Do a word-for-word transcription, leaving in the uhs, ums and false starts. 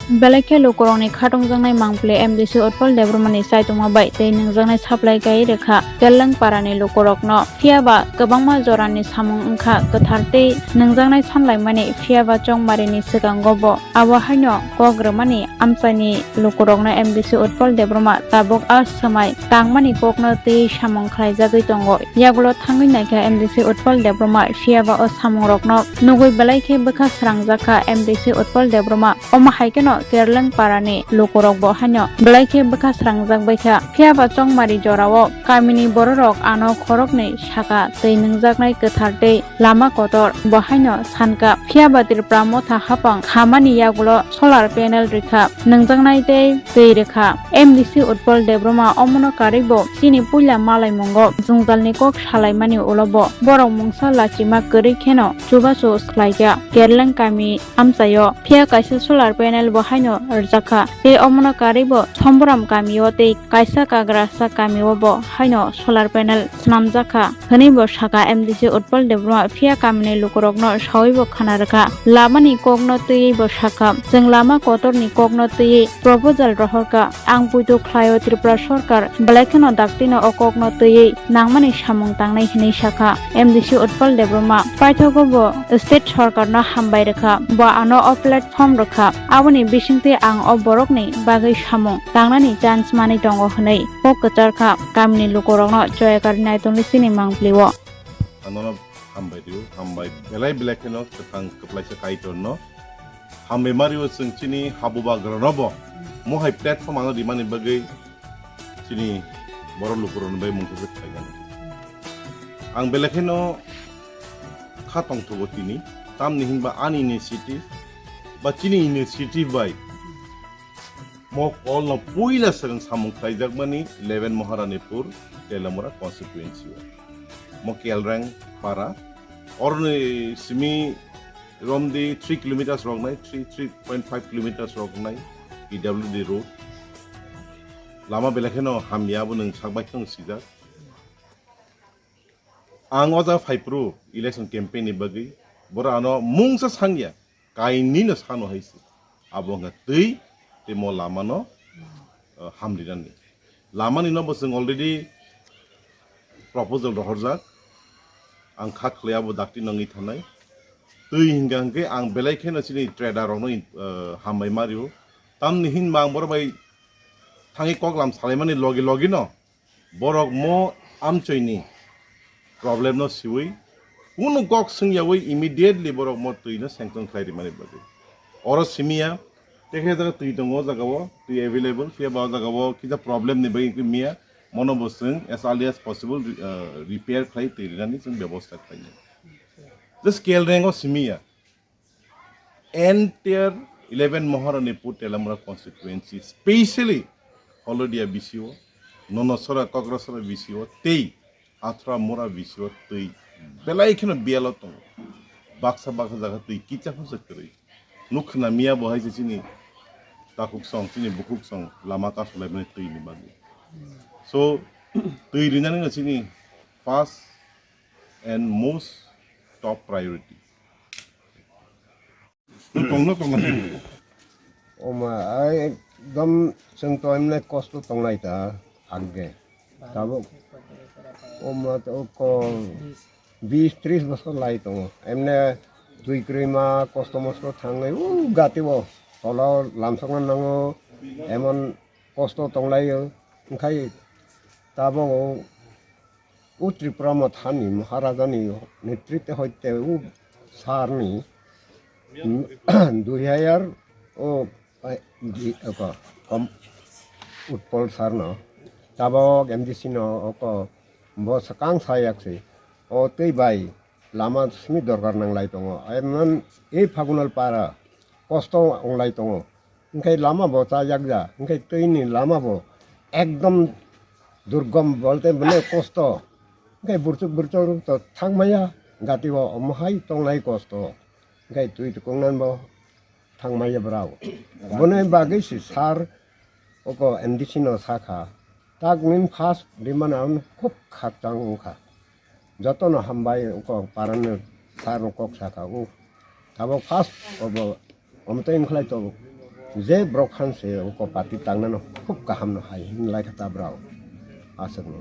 Belai khe lukurokni khatungjaknai mangpili M D C Utpal Debbarmani chaitokma bai tei nungjaknai supply kai rwkha Kerleng parani lukurokno. Phiya ba kwbangma jorani samung wngkha kwthar tei nungjaknai sanlaimani, phiya ba chongmarini swkango bo abo haino kok rwmani amchaini lukurokno M D C Utpal Debbarma tabuk a swmai tangmani kokno twiwi samung khlaijagwi tongo. Yagulo thangwi naikha M D C Utpal Debbarma, phiya ba o samungrokno nugwi belai khe bwkha srangjak kha M D C Utpal Debbarma. Omo hai kheno Kerleng parani lukurok bo haino belai khe bwkha srangjak bai kha. Phiya ba chongmari jorao kamini bororok ano khoroknwi saka twi nungjaknai kwthar tei lama kotor bo haino sankha. Phiya ba Tripura motha hapang khamani yagulo solar panel rwkha, nungjaknai tei twi rwkha. M D C Utpal Debbarma omono karwi bo chini puila malaimungo jwngjalni kok salaimani ulo bo borok mungsa lachima kwrwi kheno chubachu khlaikha Kerleng kami amchaio. Phiya kaisa solar panel bo haino rwjakha tei omono karwi bo Somboram kamio tei kaisa kagrasa kamio bo haino solar panel swnamjakha hwnwi bo sakha M D C Utpal Debbarma. Phiya kamini lukurokno sawi bo khna rwkha, lamani kokno twiwi bo sakha, chwng lama kotorni kokno twiwi proposal rohorkha. Ang poito khlaio Tripura sorkar belai kheno daktino o kokno twiwi nangmani samung tangnai hwnwi sakha M D C Utpal Debbarma. Paithago bo state sorkarno hambai rwkha, bo ano o platform rwkha. Aboni bisingtwi ang o borokni bagwi samung tangnani chance manwi tongo hwnwi kok kwcharkha kamini lukurokno choya karwi naitongwi chini mangpilio. Anono hambai rio, hambai belai belai kheno kwthang kwplaisa Kaitorno. Hambai mario chwng chini habubagranobo mohai platform ano rimani bagwi chini borok lukurokni bai mungsa se khlainani. Ang belai kheno kha tongthogo tini, tamni hinba ani initiative ba chini initiative bai mo kolno puila swkang samung khlaijakmani eleven Maharanipur Telamura constituency o. Mo Kelrang para oroni simi romdi three kilometers roknai, three, three point five kilometers roknai P W D road. Lama belai kheno hamya, abo nwng sakbai kheno sijak. Ang o jaga phaiphuru election campaign ni bagwi, borok ano mungsa sangya, kainwino sano hai se. Abo wngkha twi tei mo lamano, uh, hamrinani. Lamani no bo chwng already proposal rohorjak. Ang kha khlai abo dakti nangwi thanai. Twi hingka hingke ang belai kheno chini trader rokno, uh, hambai mario. Tamni hinba ang borok bai thangwi koklam salaimani logi logi no borok mo amchoini problem no siwi, kunu kok swngyawi immediately borok mo twi no sanction khlai rimani bagwi. Oro simiya, tekhe jaga twi tongo, o jaga o twi available, phiya ba o jaga o kisa problem ni bagwi wngkhe miya, mono bo chwng as early as possible, uh, repair khlai twi rinani chwng bebosta khlai. Just Kelrang o simiya. Entire eleven Maharanipur Telamura constituency, specially Holodia B C O, Nonosora, Kokrasora B C O, tei Athra Mura B C O twi belai kheno biyalo tongo. Baksa baksa jaga twi kicha phano se kwrwi. Nuk khna miya bo hai se chini takhuk song, chini bukhuk song lama kasulaimani twi ni bagwi. So, twi rinani no chini first and most top priority. Tongno tongno. Oma, ai ekdom chwng to emne kosto tongnai ta, agge. Tabuk, oma to ko bis tris bosor lai tongo. Emne twi kwrwi ma kosto mosto thangnai, u gati bo. Tolo lamsokna nango, emon kosto tonglaio. Wngkhai tabuk o Tripura Mothani Maharajani netrite hoite u sarni dui hajar o, ai, di, oko, kom, Utpal sarno, tabok M D C no, oko, bo swkang sayak se, o tei bai lama simi dorkar nanglai tongo. Emon e Phagunal para kosto onglai tongo. Hingke lama bo chajak ja, hingke twi ni lama bo ekdom durgom bolte mane kosto. Hingke burchuk burchuk rok to thangmaya, gati bo omo hai tonglai kosto. Hingke twi tukung nan bo thangmaya brao. Boni bagwi si sar oko M D C no sakha. Tak nini first demand ang khub khakchang wngkha. Jotono hambai wngkha, parano sar no kok saka o. Tabok first obo omtwi wngkhlai tongo. Je borok phan se oko party tangnano khub kaham no hai hinlai kha ta borok. Aswk no.